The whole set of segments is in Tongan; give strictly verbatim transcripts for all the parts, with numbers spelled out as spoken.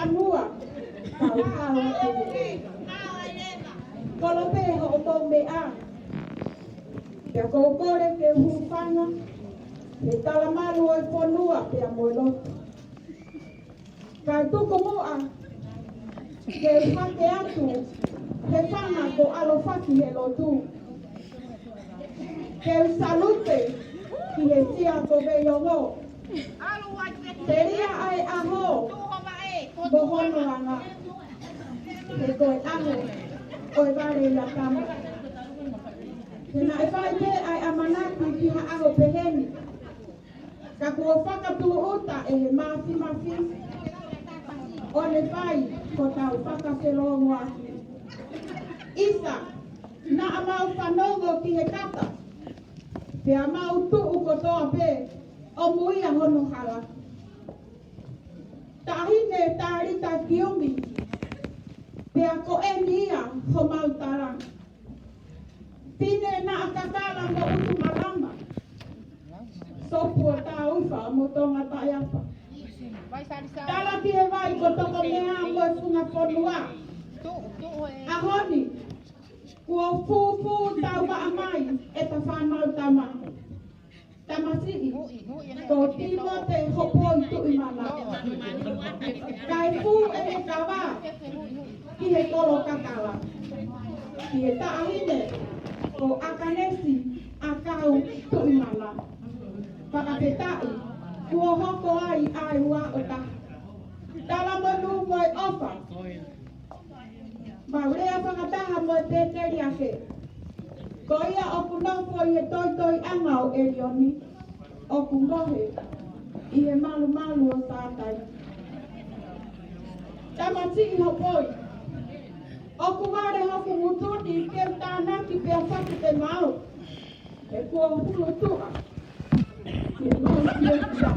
Anua, kau hao atu. Kolope hoʻomou meʻa. Pea ʻoku ou kole ke u hūfanga he talamalu ʻo e fonua pea mo e lotu. Kae tuku muʻa ke u hake atu he fanga kuo ʻalofaki he lotu. Ke u salute ki he Sia ko Veiongo. Telia ʻa e ʻaho mo hono anga. He ko e ʻaho ʻo e vale ia tama. He naʻe fai pē ʻa e ʻamanaki ki ha ʻaho pehē ni. Ka kuo fakatūʻuta ʻe he Mafimafi ʻo ne fai ko tau fakafelongoaki. ʻIsa, naʻa mau fanongo ki he kata, pea mau tuʻu kotoa pē ʻo muia hono hala. Taʻahine Talita Kiumi, pea ko eni ia homau tala. Fine naʻa kakala mo ʻutu malama. Sopu ʻo Taufa mo Tonga Taʻeapa. Tala ki he vai ko Tokomea mo e funga fonua. ʻAho ni, kuo fufū tauvaʻa mai ʻeta fānau tama. Tamasiʻi ko Timote Hopoi Tuʻimala. Kae fū ʻene kava ki he kolo kakala. Ki he taʻahine ko ʻAkanesi ʻAkau Tuʻimala. Fakafetaʻi, kuo hoko ai ʻa e ua ʻo taha. Tala monū mo e ʻofa. Mau lea fakataha mo e pēteliake. Ko ia ʻoku nofo ʻi he toitoiʻanga ʻo ʻElioni, ʻoku mohe ʻi he malumalu ʻo Sātai. Tamasiʻi Hopoi, ʻoku vale hoku ngutu ni ke u tānaki pea fatu te mau. He kuo hulu tuʻa ke mau fiefia.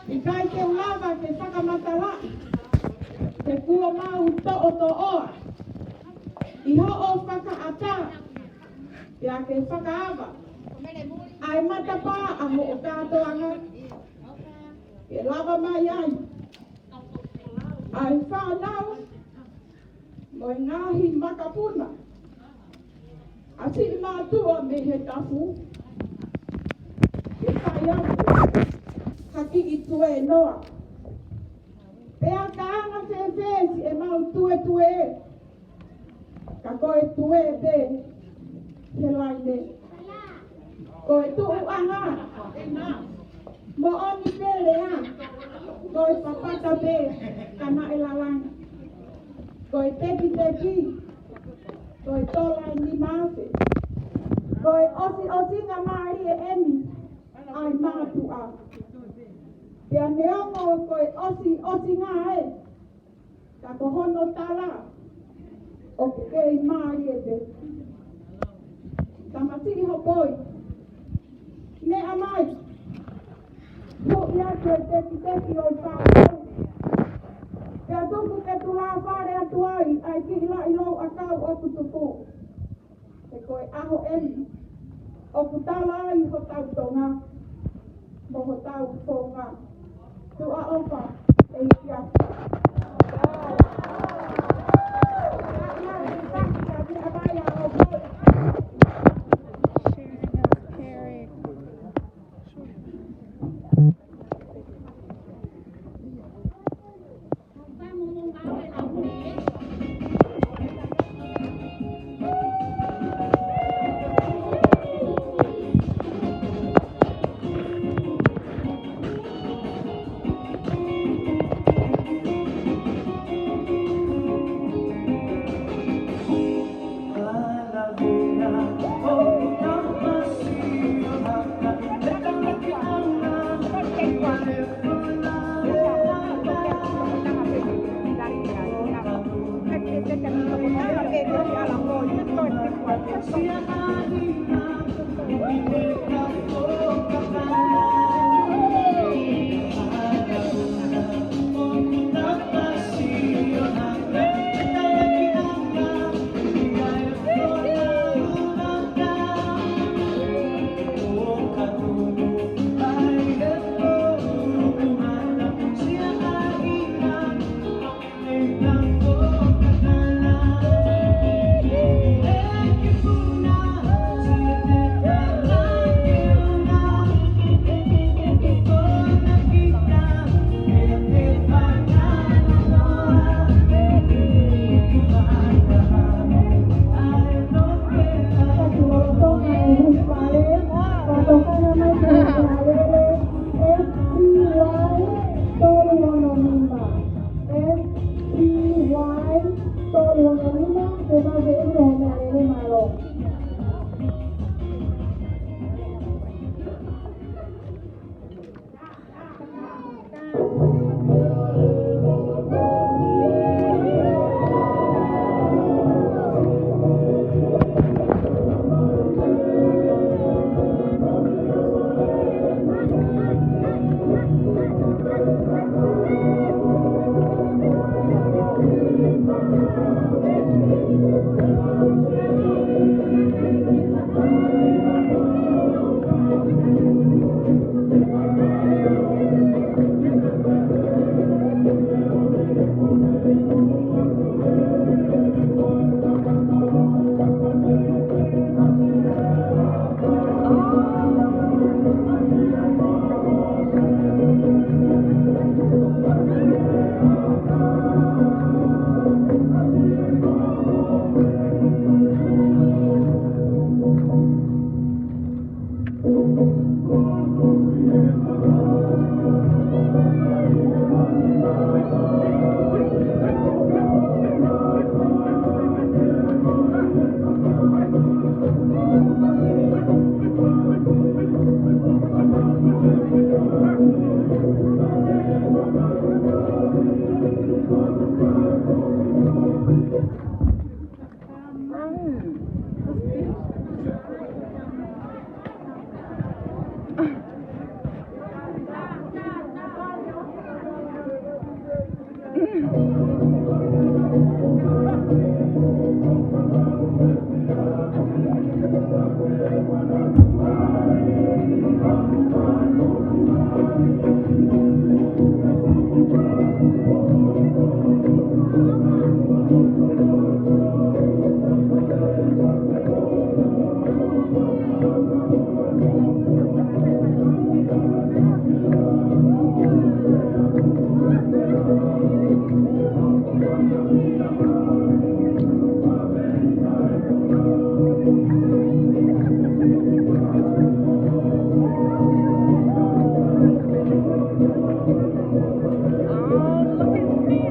ʻIkai ke u lava ke fakamatalaʻi, he kuo mau toʻotoʻoa ʻi hoʻo fakaʻatā, pea ke fakaava ʻa e matapā ʻa hoʻo kātoanga, ke lava mai ai ʻa e fānau mo e ngaahi makapuna ʻa siʻi mātuʻa mei he tafu, ke fai atu ha kiʻi tuēnoa. Pea ka anga fēfē siʻemau tuetue, ka ko e tue pē he laine. Ko e tuʻuʻanga moʻoni pē lea, ko e papata pē ka naʻe lalanga. Ko e tekiteki, ko e tola ʻe nima afe. Ko e ʻosiʻosingamālie eni ʻa e mātuʻa. Pea neongo ko e ʻosiʻosinga ē, ka ko hono tala ʻoku kei mālie pē. Tamasiʻi Hopoi, meʻa mai. Huʻi atu e tekiteki ʻo e pāpau. Pea tuku ke tulāfale atu ai ʻa e kiʻi laʻi louʻakau ʻoku tuku. He ko e ʻaho eni ʻoku tala ai hotau Tonga mo hotau founga. Tuʻa ʻofa, ʻEiki atu. Get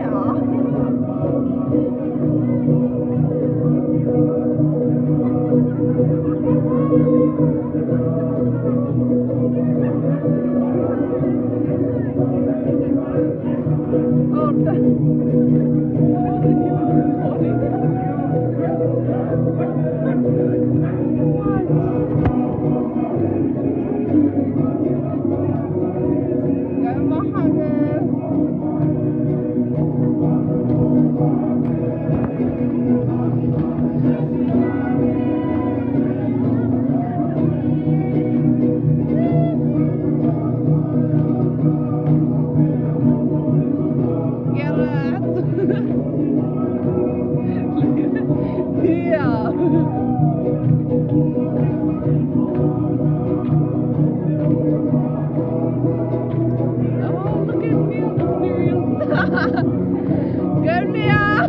out. Yeah. Oh, look at Neil, the serious. Go, Neil.